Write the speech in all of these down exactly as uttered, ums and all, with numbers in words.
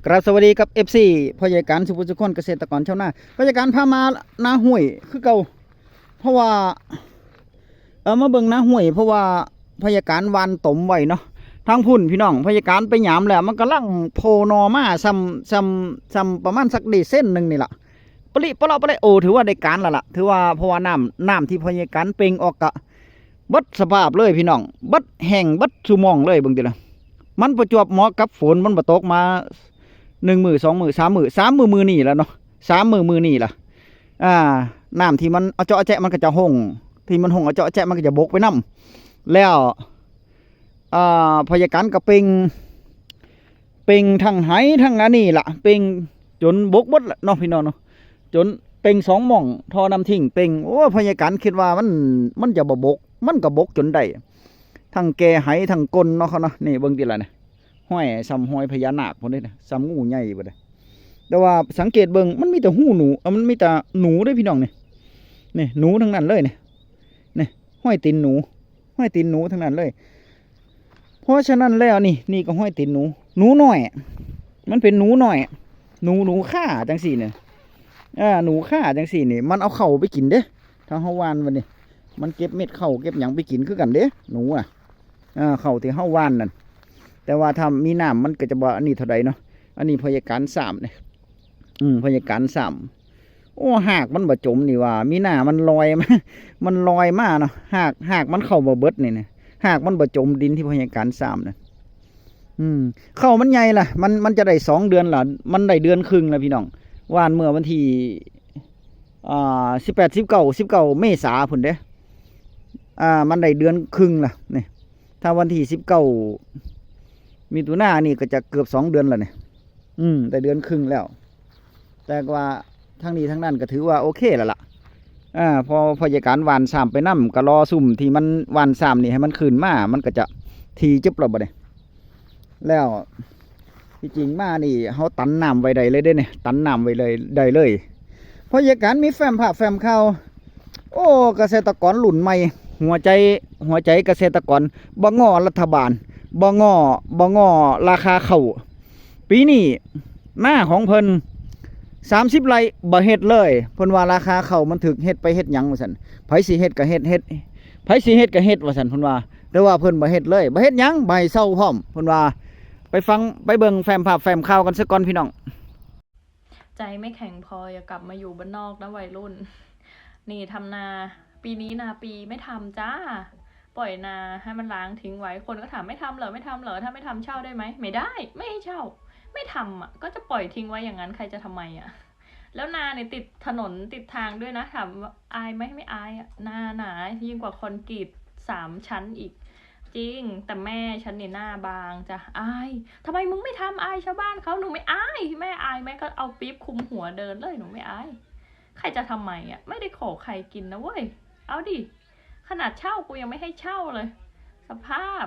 กราบสวัสดีกับ เอฟซี พ่อใหญ่การสุภุสุคน เกษตรกรชาวนา พ่อใหญ่การพามานาห้วยคือเก่า เพราะว่า เออมาเบิ่งนาห้วย เพราะว่าพ่อใหญ่การหว่านตมไว้เนาะ ทางพุ้นพี่น้อง พ่อใหญ่การไปหยามแล้ว มันกำลังโผล่หน่อมา ซ้ำซ้ำซ้ำประมาณสักได้เซนหนึ่งนี่ล่ะ ปะลิปะเลาะปะเลาะ โอ้ ถือว่าได้การแล้วล่ะ ถือว่า เพราะว่าน้ำ น้ำที่พ่อใหญ่การเป่งออกกะเบิดสภาพเลยพี่น้อง เบิดแห้ง เบิดซุหม่องเลย เบิ่งติล่ะ มันประจวบเหมาะกับฝน มันบ่ตกมาหนึ่งมื้อ สองมื้อ สามมื้อ สามมื้อ มื้อนี้แล้วเนาะ สามมื้อ มื้อนี้ล่ะ อ่า น้ำที่มันเอาเจาะแจะมันก็จะห้ง ที่มันห้งเอาเจาะแจะมันก็จะบกไปนำ แล้ว อ่า พ่อใหญ่การก็เป่ง เป่งทั้งไหทั้งอันนี้ล่ะ เป่งจนบกเบิดละเนาะพี่น้องเนาะ จนเป่งสองหม่อง ท่อน้ำทิ้งเป่ง โอ้ พ่อใหญ่การคิดว่ามัน มันจะบ่บก มันก็บกจนได้ ทั้งแก่ไหทั้งกลนเนาะเขาเนาะ นี่เบิ่งติล่ะเนี่ย ห้อยส่ำห้อยพญานาคพุ้นเด้เนี่ย ส่ำงูใหญ่พุ้นเด้ แต่ว่าสังเกตเบิ่ง มันมีแต่หูหนู เอ่อ มันมีแต่หนูเด้พี่น้องนี่ นี่ หนูทั้งนั้นเลยนี่ นี่ ห้อยตีนหนู ห้อยตีนหนูทั้งนั้นเลย เพราะฉะนั้นแล้วนี่ นี่ก็ห้อยตีนหนู หนูน้อย มันเป็นหนูน้อย หนู หนูข่าจังซี่เนี่ย อ่า หนูข่าจังซี่นี่ มันเอาเข้าไปกินเด้ ถ้าเฮาหว่านมันนี่ มันเก็บเม็ดเข้าเก็บหยังไปกินคือกันเด้ หนูอ่ะ อ่า เข้าที่เฮาหว่านนั่น แต่ว่าถ้ามีน้ำมันก็จะบ่อันนี้เท่าใดเนาะ อันนี้พ่อใหญ่การสามเนี่ย อืม พ่อใหญ่การสาม โอ้ หากมันบ่จมนี่ว่า มีหน้ามันลอยมา มันลอยมาเนาะ หาก หากมันเข้าบ่เบิดนี่นะ หากมันบ่จมดินที่พ่อใหญ่การสามนะ อืม เข้ามันใหญ่ล่ะ มัน มันจะได้สองเดือนล่ะ มันได้เดือนครึ่งแล้วพี่น้อง หว่านเมื่อวันที่ อ่า สิบแปด สิบเก้า สิบเก้า เมษาพุ้นเด้ อ่า มันได้เดือนครึ่งล่ะนี่ ถ้าวันที่สิบเก้า มิถุนายนนี่ก็จะเกือบสองเดือนแล้วเนี่ย อืม ได้เดือนครึ่งแล้ว แต่ว่าทั้งนี้ทั้งนั้นก็ถือว่าโอเคแล้วล่ะ อ่า พอพ่อใหญ่การหว่านสามไปนำ ก็รอซุ่มที่มันหว่านสามนี่ให้มันขึ้นมา มันก็จะทีจึ๊บแล้วบัดนี้ แล้วที่จริงมานี่เฮาตันน้ำไว้ได้เลยเด้เนี่ย ตันน้ำไว้เลย ได้เลย พ่อใหญ่การมีแฟ้มภาพแฟ้มข่าว โอ้ เกษตรกรรุ่นใหม่ หัวใจ หัวใจเกษตรกร บ่ง้อรัฐบาล บ่ง้อ บ่ง้อราคาข้าว ปีนี้นาของเพิ่น สามสิบ ไร่ บ่เฮ็ดเลย เพิ่นว่าราคาข้าวมันถูก เฮ็ดไปเฮ็ดหยังว่าซั่น ไผสิเฮ็ดก็เฮ็ด เฮ็ด ไผสิเฮ็ดก็เฮ็ดว่าซั่น เพิ่นว่า แต่ว่าเพิ่นบ่เฮ็ดเลย บ่เฮ็ดหยัง บ่ให้เซาพร้อม เพิ่นว่า ไปฟัง ไปเบิ่งแฟ้มภาพแฟ้มข่าวกันซะก่อนพี่น้อง ใจไม่แข็งพออย่ากลับมาอยู่บ้านนอกนะวัยรุ่น นี่ทำนา ปีนี้นาปีไม่ทำจ้า ปล่อยนาให้มันร้างทิ้งไว้ คนก็ถามไม่ทำเหรอ ไม่ทำเหรอ ถ้าไม่ทำเช่าได้ไหม ไม่ได้ ไม่ให้เช่า ไม่ทำอ่ะ ก็จะปล่อยทิ้งไว้อย่างนั้น ใครจะทำไมอ่ะ แล้วนาเนี่ยติดถนนติดทางด้วยนะ ถามว่าอายไหม ไม่อายอ่ะ นาหนายิ่งกว่าคอนกรีตสามชั้นอีก จริง แต่แม่ฉันเนี่ยหน้าบางจ้ะ อาย ทำไมมึงไม่ทำ อายชาวบ้านเขา หนูไม่อาย แม่อาย แม่ก็เอาปี๊บคลุมหัวเดินเลย หนูไม่อาย ใครจะทำไมอ่ะ ไม่ได้ขอใครกินนะเว้ย เอาดิ ขนาดเช่ากูยังไม่ให้เช่าเลย สภาพ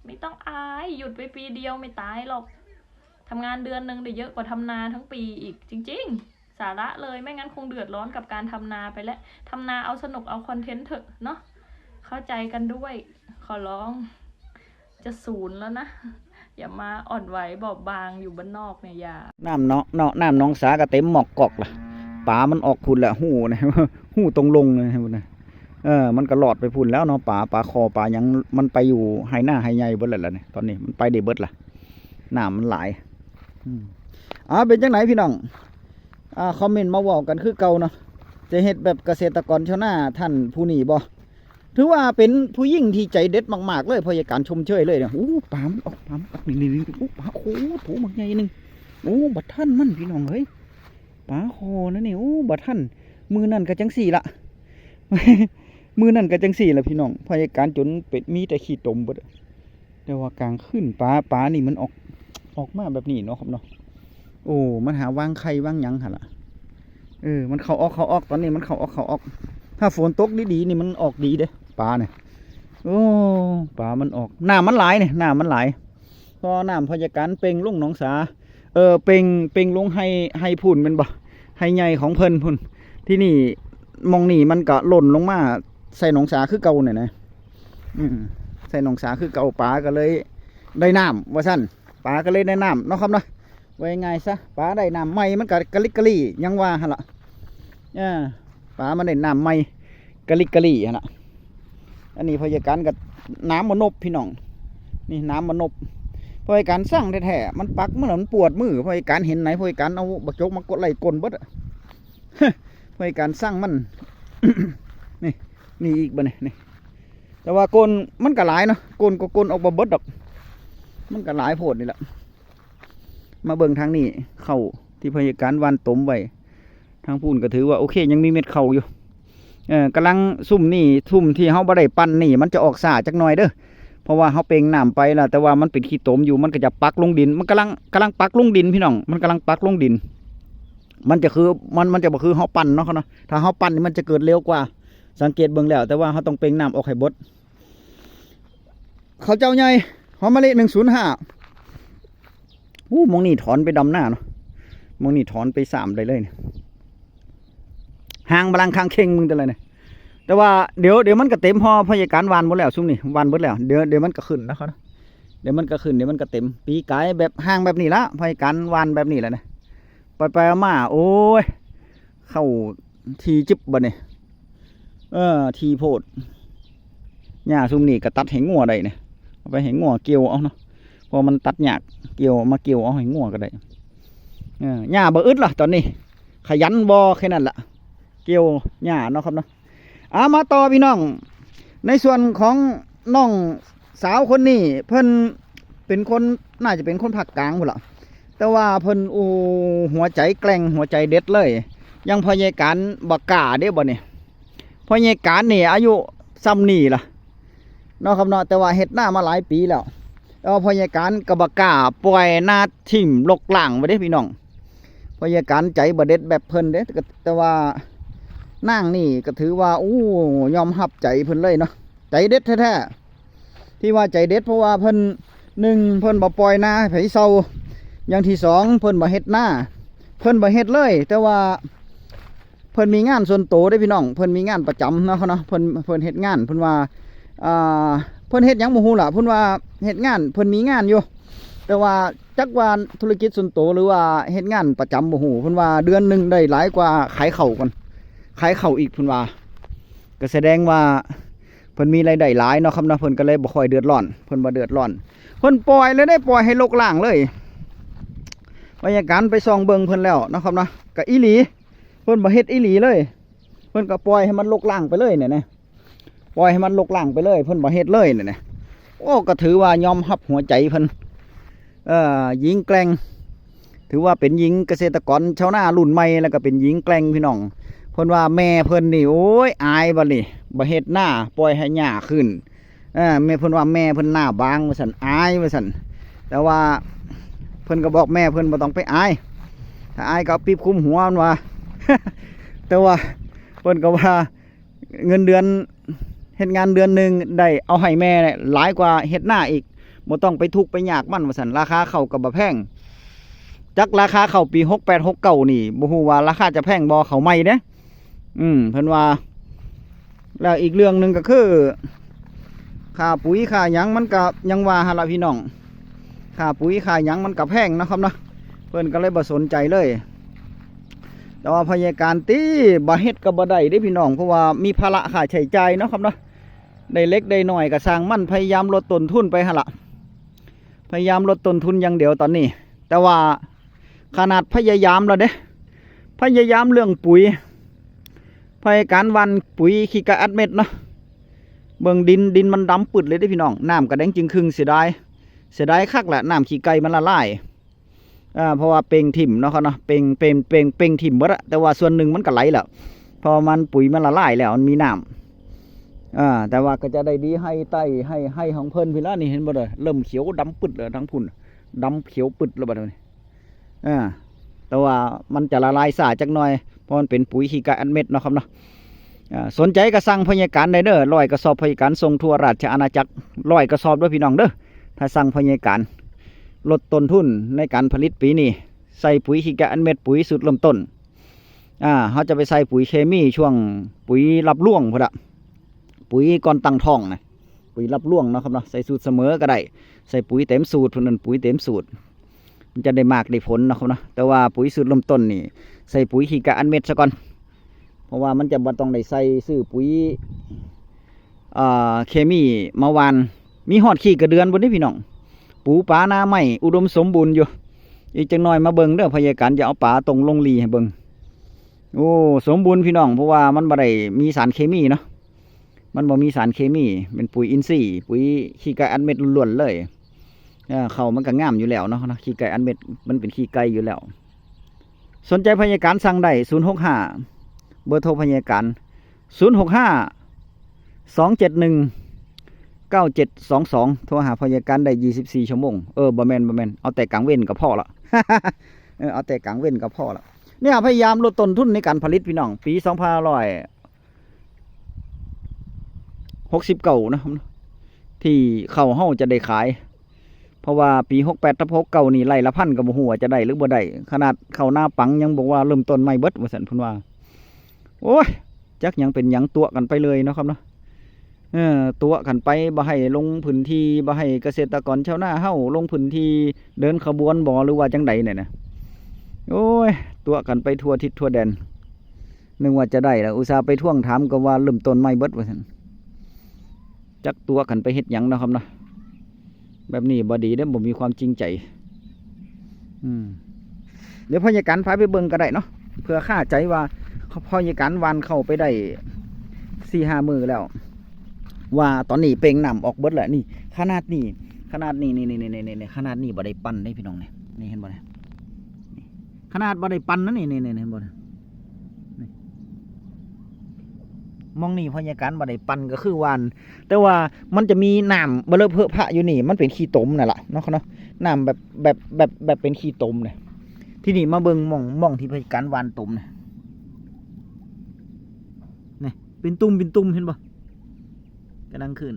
ไม่ต้องอาย หยุดไปปีเดียวไม่ตายหรอก ทำงานเดือนหนึ่งได้เยอะกว่าทำนาทั้งปีอีก จริงๆ สาระเลย ไม่งั้นคงเดือดร้อนกับการทำนาไปแล้ว ทำนาเอาสนุกเอาคอนเทนต์เถอะเนาะ เข้าใจกันด้วย ขอร้อง จะศูนย์แล้วนะ อย่ามาอ่อนไหวบอบบางอยู่บ้านนอกเนี่ย อย่า น้ำเนาะ เนาะ น้ำหนองสาก็เต็มหมอกกอกล่ะ ปลามันออกพุ้นละ ฮู้นะ ฮู้ตรงลงเลยพุ้นนะ เออ มันก็ลอดไปพุ้นแล้วเนาะ ปลา ปลาคอ ปลาหยัง มันไปอยู่ไฮ่นาไฮ่ใหญ่เบิดแล้วล่ะเนี่ย ตอนนี้มันไปได้เบิดล่ะ น้ำมันหลาย อืม อ่า เป็นจังไหนพี่น้อง อ่า คอมเมนต์มาเว้ากันคือเก่าเนาะ จะเฮ็ดแบบเกษตรกรชาวนาท่านผู้นี้บ่ ถือว่าเป็นผู้หญิงที่ใจเด็ดมากๆเลย พ่อใหญ่การชมเชยเลยเนี่ย โอ้ ปลามันออก ปลามันออก นี่ นี่ นี่ โอ้ ปลา โอ้ โถบักใหญ่หนึ่ง โอ้ บ่ทันมันพี่น้องเอ้ย ปลาคอนะนี่ โอ้ บ่ทัน มื้อนั้นก็จังซี่ละ มื้อนั้นก็จังซี่ละพี่น้อง พ่อใหญ่การจนเป็น มีแต่ขี้ตมเบิด แต่ว่ากลางคืนปลา ปลานี่มันออก ออกมาแบบนี้เนาะครับเนาะ โอ้ มันหาวางไข่วางหยังหั่นล่ะ เออ มันเข้าออกเข้าออก ตอนนี้มันเข้าออกเข้าออก ถ้าฝนตกดีๆนี่มันออกดีเด้ ปลาเนี่ย โอ้ ปลามันออก น้ำมันหลายเนี่ย น้ำมันหลาย พอน้ำพ่อใหญ่การเป่งลงหนองสา เออ เป่ง เป่งลงไฮ่ ไฮ่พุ้นแม่นบ่ ไฮ่ใหญ่ของเพิ่นพุ้น ที่นี่ หม่องนี่มันก็ล้นลงมาใส่หนองสาคือเก่าเนี่ยนะ อืม ใส่หนองสาคือเก่า ปลาก็เลยได้น้ำว่าซั่น ปลาก็เลยได้น้ำเนาะครับเนาะ ว่าง่ายซะ ปลาได้น้ำใหม่มันก็กะลิกะลียังว่าหั่นล่ะ เออ ปลามันได้น้ำใหม่กะลิกะลีหั่นล่ะ อันนี้พ่อใหญ่การก็น้ำมานบพี่น้อง นี่น้ำมานบ พ่อใหญ่การสั่งแท้ๆ มันปักมันมันปวดมือ พ่อใหญ่การเห็นไหน พ่อใหญ่การเอาบักจกมากดไล่กลนเบิดอะ พ่อใหญ่การสั่งมัน นี่ นี่อีกบ่เนี่ย นี่ แต่ว่าโกนมันก็หลายเนาะ โกนก็โกนออกบ่เบิดดอก มันก็หลายโพดนี่แหละ มาเบิ่งทางนี้ เข้าที่พ่อใหญ่การหว่านตมไว้ ทางพู้นก็ถือว่าโอเค ยังมีเม็ดเข้าอยู่ เออกำลังซุ่มนี่ ซุ่มที่เฮาบ่ได้ปั่นนี่ มันจะออกช้าจักหน่อยเด้อ เพราะว่าเฮาเป่งน้ำไปแล้ว แต่ว่ามันเป็นขี้ตมอยู่ มันก็จะปักลงดิน มันกำลัง กำลังปักลงดินพี่น้อง มันกำลังปักลงดิน มันจะคือ มัน มันจะบ่คือเฮาปั่นเนาะ เนาะ ถ้าเฮาปั่นนี่มันจะเกิดเร็วกว่า สังเกตเบิ่งแล้ว แต่ว่าเฮาต้องเป่งน้ำออกให้เบิด ข้าวเจ้าใหญ่ หอมมะลิ หนึ่งศูนย์ห้า อู้ หม่องนี่ถอนไปดำหน้าเนาะ หม่องนี่ถอนไปสามได้เลยเนี่ย ห่างบาลังคางเข่งมึงแต่ละเนี่ย แต่ว่าเดี๋ยว เดี๋ยวมันก็เต็ม เพราะพ่อใหญ่การหว่านหมดแล้ว ซุมนี่หว่านเบิดแล้ว เดี๋ยว เดี๋ยวมันก็ขึ้นนะครับ เดี๋ยวมันก็ขึ้น เดี๋ยวมันก็เต็ม ปีกายแบบห่างแบบนี้ละ พ่อใหญ่การหว่านแบบนี้แหละนะ ไปไปมา โอ้ย เข้าทีจิบบัดนี้ เออ ทีโพด หญ้าซุมนี้ก็ตัดให้งัวได้เนี่ย เอาไปให้งัวเกี่ยวเอาเนาะ เพราะมันตัดยาก เกี่ยว มาเกี่ยวเอาให้งัวก็ได้ เออ หญ้าบ่อึดล่ะตอนนี้ ขยันบ่แค่นั้นล่ะ เกี่ยวหญ้าเนาะครับเนาะ อ่า มาต่อพี่น้อง ในส่วนของน้องสาวคนนี้ เพิ่นเป็นคน น่าจะเป็นคนภาคกลางพุ้นล่ะ แต่ว่าเพิ่น โอ้ หัวใจแกร่ง หัวใจเด็ดเลย ยังพ่อใหญ่การบ่กล้าเด้บ่นี่ พ่อใหญ่การนี่อายุส่ำนี่ล่ะ เนาะครับเนาะ แต่ว่าเฮ็ดนามาหลายปีแล้ว แต่ว่าพ่อใหญ่การก็บ่กล้าปล่อยนาถิ่มรกร้างไว้เด้พี่น้อง พ่อใหญ่การใจบ่เด็ดแบบเพิ่นเด้ แต่ แต่ว่านางนี่ก็ถือว่า อู้ ยอมรับใจเพิ่นเลยเนาะ ใจเด็ดแท้ๆ ที่ว่าใจเด็ดเพราะว่าเพิ่น หนึ่ง เพิ่นบ่ปล่อยนาให้ไผเซา อย่างที่สอง เพิ่นบ่เฮ็ดนา เพิ่นบ่เฮ็ดเลย แต่ว่า เพิ่นมีงานส่วนตัวเด้พี่น้อง เพิ่นมีงานประจำเนาะ เนาะ เพิ่น เพิ่นเฮ็ดงาน เพิ่นว่า อ่า เพิ่นเฮ็ดหยังบ่ฮู้ล่ะ เพิ่นว่าเฮ็ดงาน เพิ่นมีงานอยู่ แต่ว่าจักว่าธุรกิจส่วนตัวหรือว่าเฮ็ดงานประจำบ่ฮู้ เพิ่นว่าเดือนหนึ่งได้หลายกว่าขายข้าวก่อน ขายข้าวอีก เพิ่นว่า ก็แสดงว่าเพิ่นมีรายได้หลายเนาะครับเนาะ เพิ่นก็เลยบ่ค่อยเดือดร้อน เพิ่นบ่เดือดร้อน เพิ่นปล่อยเลยเด้ ปล่อยให้รกร้างเลย พ่อใหญ่การไปส่องเบิ่งเพิ่นแล้วเนาะครับเนาะ ก็อีหลี เพิ่นบ่เฮ็ดอีหลีเลย เพิ่นก็ปล่อยให้มันรกร้างไปเลยเนี่ยนะ ปล่อยให้มันรกร้างไปเลย เพิ่นบ่เฮ็ดเลยเนี่ยนะ โอ้ ก็ถือว่ายอมรับหัวใจเพิ่น เอ่อ หญิงแกร่ง ถือว่าเป็นหญิงเกษตรกรชาวนารุ่นใหม่ แล้วก็เป็นหญิงแกร่งพี่น้อง เพิ่นว่าแม่เพิ่นนี่ โอ้ย อายบัดนี้ บ่เฮ็ดนา ปล่อยให้หญ้าขึ้น เออ แม่เพิ่นว่าแม่เพิ่นหน้าบางว่าซั่น อายว่าซั่น แต่ว่าเพิ่นก็บอกแม่เพิ่นบ่ต้องไปอาย ถ้าอายก็เอาปี๊บคลุมหัวมันว่า แต่ว่าเพิ่นก็ว่าเงินเดือน เฮ็ดงานเดือนหนึ่งได้เอาให้แม่หลายกว่าเฮ็ดนาอีก บ่ต้องไปทุกข์ไปยากมันว่าซั่น ราคาข้าวก็บ่แพง จักราคาข้าวปีหกแปดหกเก้านี่ บ่ฮู้ว่าราคาจะแพงบ่ ข้าวใหม่เด้ อืม เพิ่นว่า แล้วอีกเรื่องหนึ่งก็คือ ค่าปุ๋ยค่าหยังมันก็ยังว่าหั่นล่ะพี่น้อง ค่าปุ๋ยค่าหยังมันก็แพงเนาะครับเนาะ เพิ่นก็เลยบ่สนใจเลย แต่ว่าพ่อใหญ่การตี้ บ่เฮ็ดก็บ่ได้เด้พี่น้อง เพราะว่ามีภาระค่าใช้จ่ายเนาะครับเนาะ ได้เล็กได้น้อยก็ช่างมัน พยายามลดต้นทุนไปหั่นล่ะ พยายามลดต้นทุนอย่างเดียวตอนนี้ แต่ว่าขนาดพยายามแล้วเด้ พยายามเรื่องปุ๋ย พ่อใหญ่การหว่านปุ๋ยขี้ไก่อัดเม็ดเนาะ เบิ่งดิน ดินมันดำปืดเลยเด้พี่น้อง น้ำก็แดงจึ่งครึ่ง เสียดาย เสียดายคักแหละ น้ำขี้ไก่มันละลาย อ่า เพราะว่าเป่งถิ่มเนาะครับเนาะ เป่ง เป่ง เป่ง เป่งถิ่มเบิดอะ แต่ว่าส่วนหนึ่งมันก็ไหลแหละ เพราะมันปุ๋ยมันละลายแล้ว มันมีน้ำ อ่า แต่ว่าก็จะได้ดี ไฮ่ไต้ ไฮ่ ไฮ่ของเพิ่นพี้ละนี่ เห็นบ่เด้อ เริ่มเขียวดำปืดแล้วทั้งพุ้น ดำเขียวปืดแล้วบัดนี้ อ่า แต่ว่ามันจะละลายช้าจักหน่อย เพราะมันเป็นปุ๋ยขี้ไก่อัดเม็ดเนาะครับเนาะ อ่า สนใจก็สั่งพ่อใหญ่การได้เด้อ ร้อยกระสอบ พ่อใหญ่การส่งทั่วราชอาณาจักร ร้อยกระสอบเด้อพี่น้องเด้อ ถ้าสั่งพ่อใหญ่การ ลดต้นทุนในการผลิตปีนี้ ใส่ปุ๋ยขี้ไก่อัดเม็ด ปุ๋ยสูตรเริ่มต้น อ่า เฮาจะไปใส่ปุ๋ยเคมีช่วงปุ๋ยรับรวงพุ้นละ ปุ๋ยก่อนตั้งท้องนะ ปุ๋ยรับรวงเนาะครับเนาะ ใส่สูตรเสมอก็ได้ ใส่ปุ๋ยเต็มสูตรพุ้น นั่นปุ๋ยเต็มสูตร จะได้มากได้ผลเนาะครับเนาะ แต่ว่าปุ๋ยสูตรเริ่มต้นนี่ ใส่ปุ๋ยขี้ไก่อัดเม็ดซะก่อน เพราะว่ามันจะบ่ต้องได้ใส่ซื้อปุ๋ย อ่า เคมีมาหว่าน มีฮอดขี้กระเดือนพุ้นเด้พี่น้อง ปูปลาหน้าไม้อุดมสมบูรณ์อยู่ อีกจักหน่อยมาเบิ่งเด้อ พยาการจะเอาปลาตรงลงหลีให้เบิ่ง โอ้ สมบูรณ์พี่น้อง เพราะว่ามันบ่ได้มีสารเคมีเนาะ มันบ่มีสารเคมี เป็นปุ๋ยอินทรีย์ ปุ๋ยขี้ไก่อัดเม็ดล้วนๆเลย เออ ข้าวมันก็งามอยู่แล้วเนาะ เนาะ ขี้ไก่อัดเม็ด มันเป็นขี้ไก่อยู่แล้ว สนใจพยาการสั่งได้ ศูนย์หกห้า เบอร์โทรพยาการ ศูนย์หกห้า สองเจ็ดหนึ่ง เก้าเจ็ดสองสอง โทรหาพยาการได้ ยี่สิบสี่ ชั่วโมง เออ บ่แม่น บ่แม่น เอาแต่กลางเว็นก็พอละ เออ เอาแต่กลางเว็นก็พอละ เนี่ย พยายามลดต้นทุนในการผลิตพี่น้อง ปี สองพันห้าร้อย หกสิบเก้า นะครับ ที่ข้าวเฮาจะได้ขาย เพราะว่าปี หกแปด ทับ หกเก้า นี่ ไร่ละพันก็บ่ฮู้ว่าจะได้หรือบ่ได้ ขนาดข้าวนาปังยังบอกว่าเริ่มต้นใหม่เบิด ว่าซั่นเพิ่นว่า โอ้ย จักหยังเป็นหยัง ตั๋วกันไปเลยเนาะครับเนาะ เออ ตั๋วกันไป บ่ให้ลงพื้นที่ บ่ให้เกษตรกรชาวนาเฮาลงพื้นที่ เดินขบวนบ่ หรือว่าจั่งใดเนี่ยนะ โอ้ย ตั๋วกันไปทั่วทิศทั่วแดน นึกว่าจะได้แล้ว อุตส่าห์ไปทวงถามก็ว่าเริ่มต้นใหม่เบิด ว่าซั่น จักตั๋วกันไปเฮ็ดหยังเนาะครับเนาะ แบบนี้บ่ดีเด้อ บ่มีความจริงใจ อืม เดี๋ยวพยาการพาไปเบิ่งก็ได้เนาะ เผื่อคาใจว่าพยาการหว่านข้าวไปได้ สี่ห้า มื้อแล้ว ว่าตอนนี้เปล่งน้ำออกเบิดแล้ว นี่ ขนาดนี้ ขนาดนี้ นี่ นี่ ขนาดนี้บ่ได้ปั่นเด้พี่น้อง นี่ นี่เห็นบ่เนี่ย นี่ ขนาดบ่ได้ปั่นนะ นี่ นี่ นี่ เห็นบ่เนี่ย นี่ หม่องนี้พยาการบ่ได้ปั่นก็คือหว่าน แต่ว่ามันจะมีน้ำเบลอเพอะพะอยู่นี่ มันเป็นขี้ตมนั่นล่ะเนาะ เนาะ น้ำแบบ แบบ แบบ แบบเป็นขี้ตมเนี่ย ทีนี้มาเบิ่งหม่อง หม่องที่พยาการหว่านตมเนี่ย นี่ เป็นตุ่ม เป็นตุ่ม เห็นบ่ กำลังขึ้น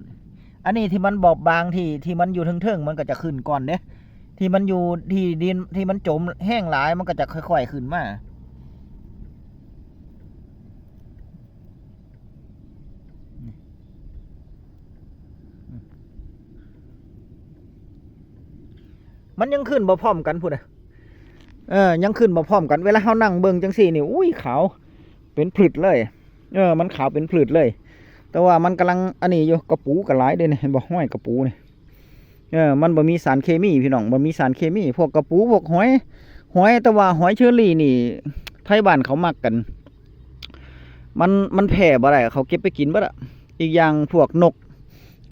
อันนี้ที่มันบอบบาง ที่ ที่มันอยู่เทิงๆ มันก็จะขึ้นก่อนเด้ ที่มันอยู่ที่ดินที่มันจมแห้งหลาย มันก็จะค่อยๆขึ้นมา มันยังขึ้นบ่พร้อมกันพุ้นน่ะ เออ ยังขึ้นบ่พร้อมกัน เวลาเฮานั่งเบิ่งจั่งซี้นี่ อุ้ย ขาวเป็นผลึดเลย เออ มันขาวเป็นผลึดเลย แต่ว่ามันกำลังอันนี้อยู่ กะปูก็หลายเด้นี่ เห็นบ่ ฮอยกะปูนี่ เออ มันบ่มีสารเคมีพี่น้อง บ่มีสารเคมี พวกกะปู พวกหอย หอย แต่ว่าหอยเชอรี่นี่ ไทบ้านเขามักกัน มัน มันแพร่บ่ได้ เขาเก็บไปกินเบิดอะ อีกอย่างพวกนก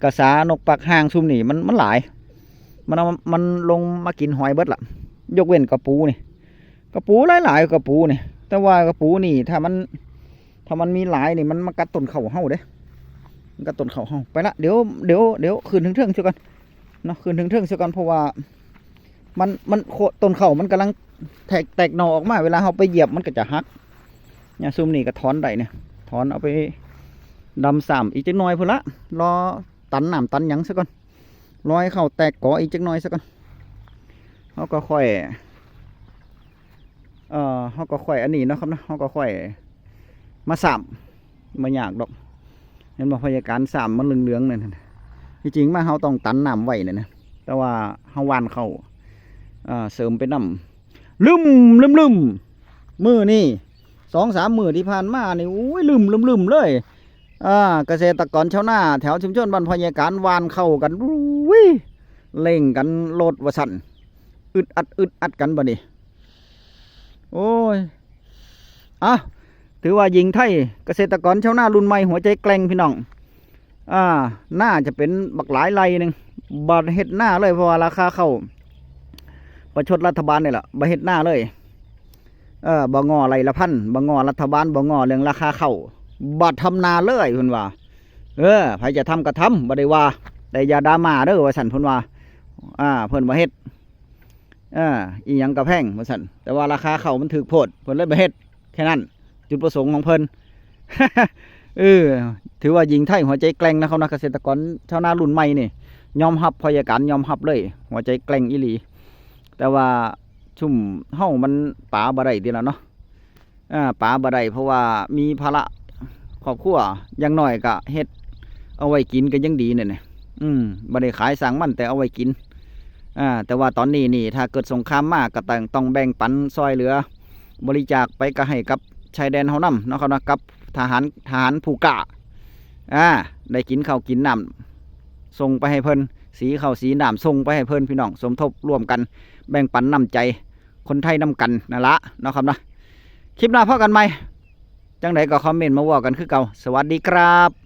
กระสา นกปากห่างซุมนี่ มัน มันหลาย มันเอา มันลงมากินหอยเบิดละ ยกเว้นกะปูนี่ กะปูหลายๆ กะปูนี่ แต่ว่ากะปูนี่ ถ้ามัน ถ้ามันมีหลายนี่ มันมากัดต้นข้าวเฮาเด้ มันกัดต้นข้าวเฮา ไปละ เดี๋ยว เดี๋ยว เดี๋ยวขึ้นเทิงๆซะก่อนเนาะ ขึ้นเทิงๆซะก่อน เพราะว่ามัน มันโค ต้นข้าวมันกำลังแตก แตกหน่อออกมา เวลาเฮาไปเหยียบมันก็จะหัก เนี่ย ซุมนี่ก็ถอนได้เนี่ย ถอนเอาไปดำซ้ำอีกจักหน่อยพุ้นละ รอตันน้ำตันหยังซะก่อน รอให้ข้าวแตกกออีกจักหน่อยซะก่อน เฮาก็ค่อย เอ่อ เฮาก็ค่อยอันนี้เนาะครับเนาะ เฮาก็ค่อยมาซ้ำ บ่ยากดอก เห็นบ่ พยาการซ้ำมันเหลืองๆนั่นน่ะ ที่จริงมาเฮาต้องตันน้ำไว้นั่นนะ แต่ว่าเฮาหว่านข้าว เอ่อ เสริมไปนำ ลึม ลึม ลึม มื้อนี้ สองสามมื้อที่ผ่านมานี่ อุ้ย ลึม ลึม ลึมเลย อ่า เกษตรกรชาวนาแถวชุมชนบ้านพยาการหว่านข้าวกัน อุ้ย เร่งกันโลดว่าซั่น อึดอัด อึดอัดกันบัดนี้ โอ้ย อ่ะ ถือว่าหญิงไทย เกษตรกรชาวนารุ่นใหม่หัวใจแกร่งพี่น้อง อ่า นาจะเป็นบักหลายไร่หนึ่ง บ่เฮ็ดนาเลย เพราะว่าราคาข้าวประชดรัฐบาลนี่แหละ บ่เฮ็ดนาเลย เออ บ่ง้อไร่ละพัน บ่ง้อรัฐบาล บ่ง้อเรื่องราคาข้าว บ่ทำนาเลยเพิ่นว่า เออ ไผจะทำก็ทำ บ่ได้ว่า แต่อย่าดราม่าเด้อ ว่าซั่นเพิ่นว่า อ่า เพิ่นบ่เฮ็ด เออ อีหยังก็แพงว่าซั่น แต่ว่าราคาข้าวมันถูกโพด เพิ่นเลยบ่เฮ็ด แค่นั้น จุดประสงค์ของเพิ่น เออ ถือว่าหญิงไทยหัวใจแกร่งนะครับนะ เกษตรกรชาวนารุ่นใหม่นี่ ยอมรับ พยาการยอมรับเลย หัวใจแกร่งอีหลี แต่ว่าซุมเฮามันปาบ่ได้ติล่ะเนาะ อ่า ปาบ่ได้ เพราะว่ามีภาระครอบครัว อย่างน้อยก็เฮ็ดเอาไว้กินก็ยังดีนั่นน่ะ อืม บ่ได้ขายสร้างมัน แต่เอาไว้กิน อ่า แต่ว่าตอนนี้นี่ ถ้าเกิดสงครามมาก็ต้อง ต้องแบ่งปันซอยเหลือ บริจาคไปก็ให้กับชายแดนเฮานำเนาะครับเนาะ กับทหาร ทหารผู้กล้า อ่า ได้กินข้าวกินน้ำ ส่งไปให้เพิ่น สีข้าวสีน้ำส่งไปให้เพิ่น พี่น้อง สมทบร่วมกัน แบ่งปันน้ำใจคนไทยนำกันนั่นละเนาะครับเนาะ คลิปหน้าพบกันใหม่ จังใดก็คอมเมนต์มาเว้ากันคือเก่า สวัสดีครับ